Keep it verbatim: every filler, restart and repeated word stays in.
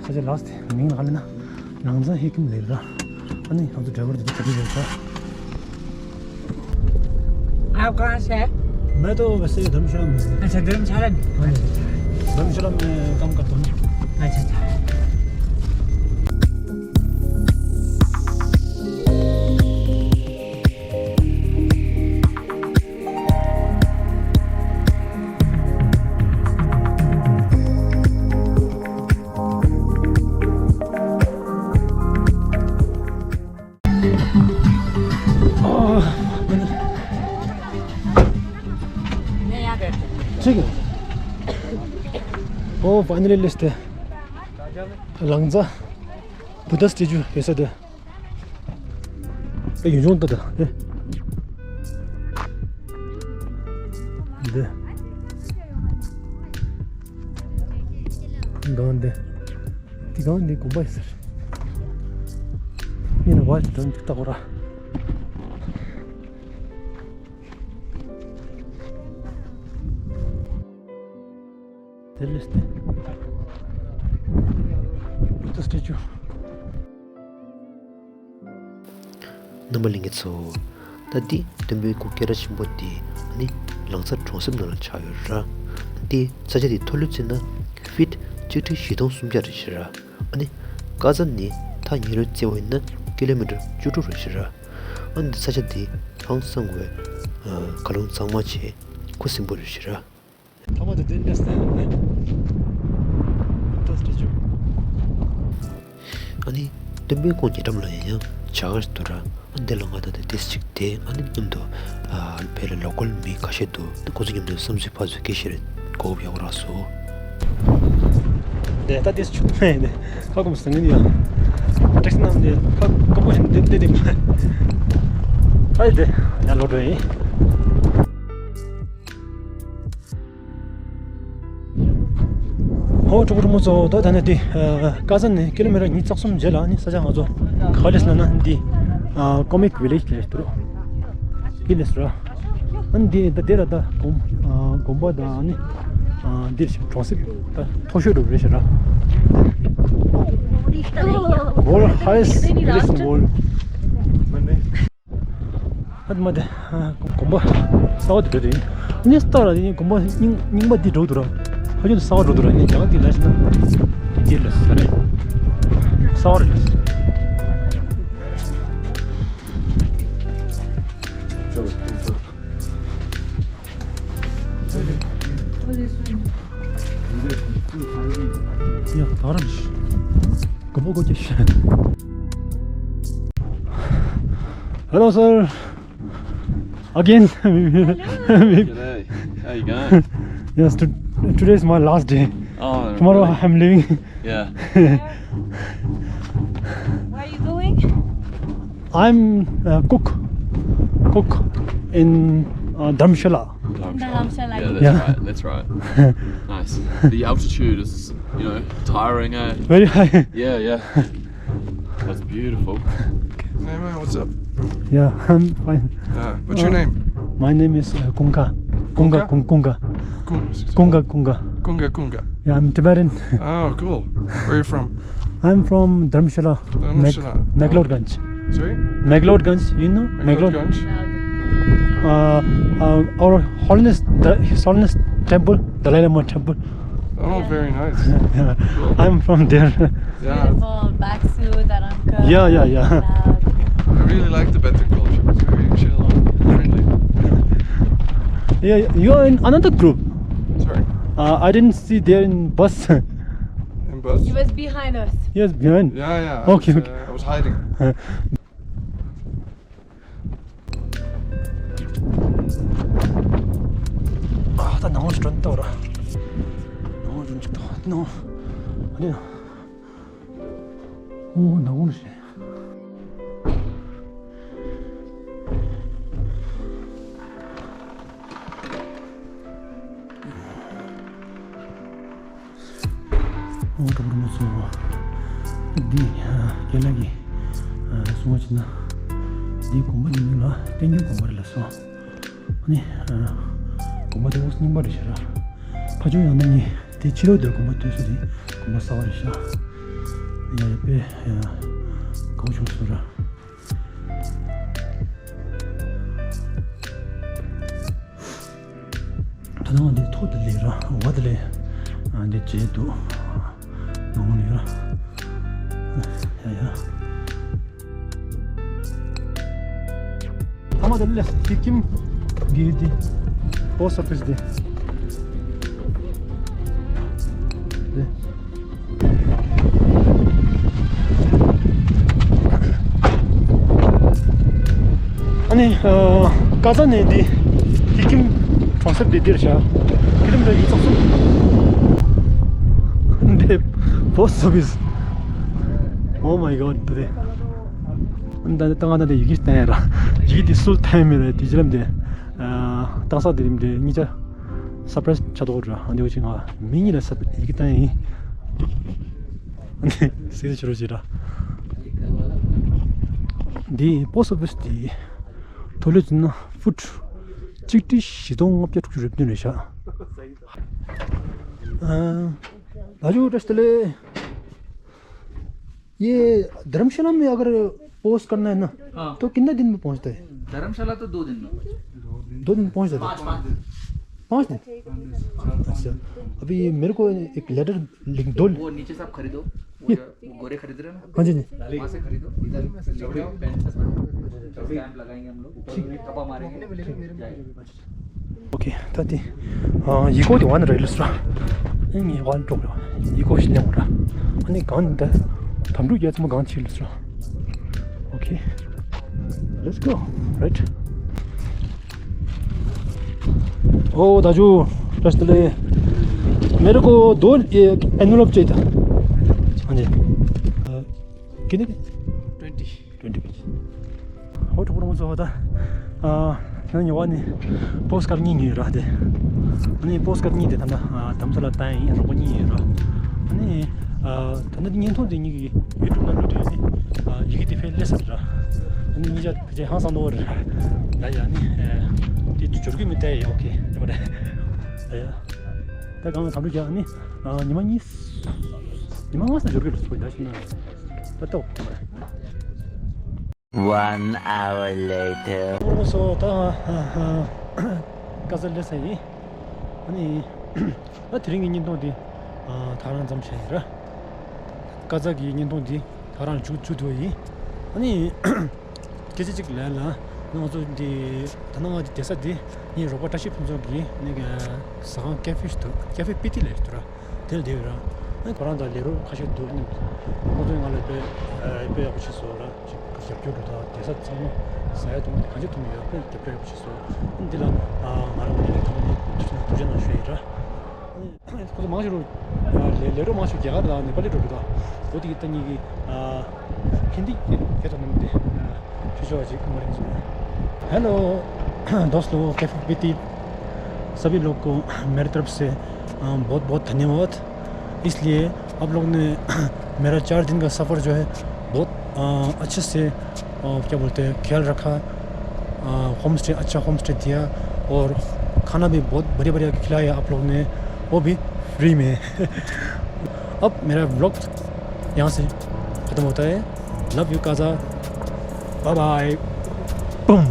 ས་ཆ་ལགས་དེ་མིང་ལ་ག་ལ་ན་ལང་ཚ་ཧེ་ཁིམ་ལེ་ར། ཨ་ནི་ང་ཚོ་ཌ་རའི་ཝར་དེ་ཚོ་ག་དུས་ཡོད་ས། आप कहाँ से है? मैं तो वैसे धर्मशाला में हूँ। अच्छा, धर्मशाला में। हाँ जी। धर्मशाला में काम करता हूँ। अच्छा, अच्छा। ठीक है। ओ, फाइनली लिस्ट है। लंगजा बुद्धा स्टैचू कैसे दे? ཨེ་ཡོང་ཡོང་ད་ད་ཨེ། འདི། འདི་འདི། དེ་གང་འདི་དགོན་པ་ཡིན་ཟེར། ཡིན་ན་བ་ཞིག་དོན་ཅིག་ལྟ་གོ་ར། དེ་ལས་ཏེ། བུདྡྷ་སི་ཊེ་ཅུ། རྣམ་པ་ལྷན་རྒྱས་ཚོ། ད་འདི་སྟོན་པའི་སྐུ་སྐྱེ་འགྲོ་ཆེན་པོ་འདི་ཨ་ནི་ལང་ཚ་གྲོང་གསེབ་ནང་ལ་ཆགས་ཡོད་ར། འདི་ས་ཆ་འདི་མཐོ་ལོས་བརྩིས་ན་ཕིཊ་གཅིག་ཁྲི་བཞི་སྟོང་སུམ་བརྒྱ་རེད་ཤག་ར། ཨ་ནི་ཀ་ཛན་ནས་ཐག་ཉེ་རུ་བརྩིས་པ་ཡིན་ན་ཀི་ལོ་མི་ཊར་བཅུ་དྲུག་རེད་ཤག་ར། ཨ་ནི་འདི་ས་ཆ་འདི་ཧང་སང་བའི་ཨ་མཁའ་རླུང་གཙང་མ་བྱས་ཁུ་སིམ་པོ་རེད་ཤག་ར། ཐ་མ་དེ་དེ་འདྲ་སྟེ། ཨ་ནི་སྟོན་པའི་སྐུ་ཉེ་འགྲམ་ལ་ཡང་ཡང་བྱ་དགའ་ཞིག་འདུག་ར། ཨ་འདི་ལ་ང་ད་ལྟ་ཏིས་ཅིག་དེ་ཨ་ནི་མཉམ་དུ་ཨ་ཕེ་ལ་ལོ་ཀལ་མི་ཁ་ཤས་འདུག་ཁོ་ཚོ་མཉམ་དུ་བསམ་ཚུལ་ཕར་ཚུར་སྐད་བཤད་རེད་གོ་བ་ཡག་པོ་རག་སོང་། དེ་ད་ཏིས་ཆུ་ཁ་ཁོམ་སང་ཡིན་ཡ། ཊེག་སི་ནང་ནས་ཁ་ཁོམ་པོ་ཞིག་འདེབས་འདེབས་འདེབས། ཨ་དེ་ཡང་ལོ་འགྲོ་ཡིན། ཧོ། གྲོགས་པོ་གྲོགས་མོ་ཚོ། ད་ད་ནི་འདི་ཀ་ཛན་ནས་ཀི་ལོ་མི་ཊར་ཉིས་རྩ་གསུམ་རྗེས་ལ་ནི་ས་ཆ་ང་ཚོ་ག་ལས་ལ་ན་འདི་ཀོ་མིག་ཝི་ལེཇ་ལས་འདུག་རོ། ཀི་ལས་ར། ཨ་ནི་འདི་ད་དེ་ར་ད་དགོན་དགོན་པ་དང་ནི་འདི་གྲོང་གསེབ་ད་མཐོ་ཤོས་རུ་རེད་ཤག་ར། World highest village in world. ཨ་དེ་མ་དེ། དགོན་པ་གསར་པ་དེ་འདྲ་རེད། ནས་ལྟ་ར་དེ་དགོན་པ་རྙིང་རྙིང་པ་འདི་འགྲོ་འདུག་ར། ཧ་ཅང་གསར་པ་འགྲོ་འདུག་ར། ནས་རྒྱ་གར་འདི་ལ་ཕྱིན་ན་དེ་ལ་ས་རེད། གསར་པ་རེད། ཡ་ད་རང་ཤི། དགོན་པ་སྒོ་རྒྱབ་ཤི། Hello, sir. Again. G'day. How you going? Yes, to, today is my last day. Oh, tomorrow really? I'm leaving. Yeah. Where are you going? I'm a cook. Cook in uh, Dharamshala. Dharamshala. Dharamshala. Yeah, that's yeah. Right. That's right. Nice. The altitude is, you know, tiring, eh? Very high. Yeah, yeah. That's beautiful. Hey man, what's up? Yeah, I'm fine. Uh, what's your name? My name is uh, Kunga. Kunga? Kunga, Kunga. Kunga, Kunga. Kunga, Kunga. Yeah, I'm Tibetan. Oh, cool. Where are you from? I'm from Dharamshala, Dharamshala. Meg- Meglodganj. Sorry? Meglodganj, you know? Meglod- Meglodganj? Uh, uh, our Holiness, the, His Holiness Temple, Dalai Lama Temple. Oh, very nice. Yeah, I'm from there. Yeah. Beautiful, back suit, that uncle. Yeah, yeah, yeah. I really like Tibetan culture. It's very chill and friendly. Yeah, you are in another group. Sorry? Uh, I didn't see there in bus. In bus? He was behind us. Yes, behind. Yeah, yeah. Okay, okay. Uh, I was hiding. ཨ་ད་ནང་ལ་ཅིག་འགྲོ་ན་ལྟ་བ་ར། ནང་ལ་ཅིག་འགྲོ་ནང་ཨ་ནི་ཨོ་ནང་ལ་ཞེས། ཨོ་གྲོགས་པོ་རིན་པོ་ཆེ། འདི་རྒན་ལགས་ཀྱིས་གསུང་བ་བྱས་ན། འདི་དགོན་པ་འདི་མིང་ལ་བསྟན་རྒྱུན་དགོན་པ་རེད་ལབ་སོང་། ཨ་ནི་དགོན་པ་དེ་དབུ་རྙིང་པ་རེད་ཤག་ར། ཕ་ཆུང་ཡང་ན་ངས་ དེ་ཕྱི་ལོགས་དེར་དགོན་པ་སྡོད་ས་དེ་དགོན་པ་གསར་པ་རེད་ཤག་ཡ་ཡ་དཔེ་ཡ་དགའ་པོ་བྱུང་སོང་ར། ད་ནང་འདི་ཐོག་དེ་ལས་ར་བ་དེ་ལས་འདི་བྱས་འདུག་ནང་ལས་ར། ཡ་ཡ། ཐ་མ་དེ་ལས་ཧི་ཀིམ་གི་དེ་པོ་སི་ཊི་ཨོ་ཕི་སི་དེ། དེ། ཨ་ནི་ཨ་ཀ་ཛ་ནས་འདི་ཧི་ཀིམ་གྲོང་གསེབ་འདི་འདིར་བཞག་ཁི་ལོ་མི་ཊར་ཉི་ཤུ་རྩ་གསུམ། འདི་པོ་སི་ཊི་ཨོ་ཕི་སི། Oh my god དེ་རེད། ད་ད་ང་ད་དེ་ཡི་གེ་བསྟན་ཡ་ར། ཡི་གེ་དེ་སུ་ལ་བསྟན་མེད་རེད་དེ་ཅི་ལབ་དེ། ཨ་བཏང་ས་དེ་རིམ་དེ་གཉིས་ཆ་སར་པ་རའི་སི་ཆགས་འདུག་ར། འདི་འོ་ཅི་ང་མི་གཉིས་ལ་ས་ཡི་གེ་བཏང་ཡིན། ཟེར་ཆུ་རོ་ཅི་ར། འདི་པོ་སི་ཊི་ཨོ་ཕི་སི་དེ་མཐོ་ལོས་ཟིན་ན་ཕུཊ་གཅིག་ཁྲི་བཞི་སྟོང་ལྔ་བརྒྱ་དྲུག་ཅུ་རེ་བདུན་རེད་ཤག་ཨ་ད་ཅུ་བཀྲ་ཤིས་བདེ་ལེགས། ये धर्मशाला में अगर पोस्ट करना है ना, हाँ। तो कितना दिन में पहुंचता है? धर्मशाला तो दो दिन में पहुंचता है। दो दिन में पहुंच जाता है? पाँच, पाँच दिन। पाँच दिन? अच्छा। अभी ये मेरे को एक लेटर लिख दो। वो नीचे से आप खरीदो। वो ये जो वो गोरे खरीद रहे हो ना? हाँ जी, जी। वहाँ से खरीदो। इधर से लेके आओ, पेन से भरो। स्टैंप लगाएंगे हम लोग। ठीक। कपा मारेंगे। जाएगा। ཨོ་ཁེ། ད་དེ་ཨ་ཡི་གོ་དེ་ཝན་རེ་ལུས་ར། ཨ་ནི་ཝན་ཀྲོག་ར། ཡི་གོ་ཞིག་ལེན་ར། ཨ་ནི་གང་ད་དམ་ཕྲུག་རྒྱལ་ཚོ་མ་གང་ཆེ་ལུས་ར། ཨོ་ཁེ། Let's go. Right. ओ दाजू, रास्ते ले। मेरे को दो ये एनवलप चाहिए था। हाँ जी। अ, कितने के? Twenty. Twenty page. ཧོ་གྲོགས་པོ་ཚོ་ད། ཨ་ཁྱོད་ཉེ་བ་ནི་པོ་སི་ཊི་ཀར་གཉིས་ཉོས་ར་དེ། ཨ་ནི་པོ་སི་ཊི་ཀར་གཉིས་དེ་ད་ལྟ་ཨ་དམ་ས་ལ་བཏང་ཡིན། རོགས་པ་གཉིས་ཡོད་ར། ཨ་ནི་ཨ་ད་ལྟ་དེ་བརྙན་ཐུང་དེ་གཉིས་ཀྱི་ཡུ་ཊུབ་ནང་བླུགས་དུས་ནི་ཨ་ཡི་གེ་དེ་ཕལ་ལས་ས་ར། ཨ་ནི་གཉིས་ཆ་ཕལ་ཆེར་ཧང་སང་ནོ་ར། ཡ་ཡ་ནི་ཨ་དེ་འབྱོར་གི་མི་ལྟ་ཡ་ཡོད་ཀི་དེ་མ་རེད། ཡ་ཡ། ད་གང་ལ་དམ་ཕྲུག་རྒྱག་ཨ་ནི་ཨ་ཉི་མ་གཉིས། ཉི་མ་ལྔ་ཙམ་འབྱོར་གི་རེད་ཟེར་བ་ཡ་ཤི་ན། ད་ལྟ་འོ་དེ་མ་རེད། One hour later. ཨོ་སོ་ད་ཀ་ཛ་སླེབས་ས་ཡིན། ཨ་ནི་ད་དེ་རིང་གི་བརྙན་ཐུང་འདི་ད་རང་ཙམ་བྱས་ཡིན་ར། ཀ་ཛ་གི་བརྙན་ཐུང་འདི་ད་རང་མཇུག་མཇུག་ཐུག་ཡིན། ཨ་ནི་སྐད་ཆ་གཅིག་ལན་ལ་ང་ཚོ་འདི་ད་ནང་ང་འདི་བསྡད་ས་འདི་ངའི་རོགས་པ་བཀྲ་ཤིས་ཕུན་ཚོགས་ཀྱི་ནི་ཟ་ཁང་ཀེ་ཧྥེ་ཞིག་འདུག་ཀེ་ཧྥེ་པི་ཏི་ལབ་ཡག་འདུག་ར། དེ་ལ་བསྡད་ཡོད་ར། ཨ་ནི་ཁོ་རང་དང་ལས་རོགས་ཁ་ཤས་འདུག་ཨ་ནི་ཁོ་ཚོས་ང་ལ་དཔེ་དཔེ་ཡག་པོ་བྱས་སོང་ར། རྒྱབ་སྐྱོར་འགྲོ་དང་བསྡད་ས་ཚང་མ་ཟ་ཡ་འཐུང་ཡ་གང་ཅི་འཐུང་ཡོད་དཔེ་རྒྱབ་སྐྱོར་ཡག་པོ་བྱས་སོང་། ཨ་ནི་འདི་ལ་ང་རང་ངོས་ནས་ཐུགས་རྗེ་གནང་ཞུ་ཡ་ཡིན་ར། ཨ་ནི་ཁོ་ཚོ་མང་ཆེ་རུ་ལས་ལས་རོགས་མང་ཆེ་རྒྱ་གར་དང་ནེ་པ་ལི་འགྲོ་འདུག་ད། འོ་དེ་གི་ད་གཉིས་ཀྱི་ཧིན་དི་གི་དེ་ཚོ་ནང་དེ་ཞུ་ཆོག་ཅིག་མ་རེད་ཟེར། हेलो दोस्त लोगों, कैफे पीती सभी लोग को मेरी तरफ से अ, बहुत बहुत धन्यवाद। इसलिए आप लोग ने मेरा चार दिन का सफ़र जो है बहुत अ, अच्छे से अ, क्या बोलते हैं, ख्याल रखा। होम स्टे, अच्छा होम स्टे दिया और खाना भी बहुत बढ़िया बढ़िया खिलाया आप लोग ने, वो भी फ्री में। अब मेरा व्लॉग यहाँ से ख़त्म होता है। Love you Kaja, bye bye. Boom.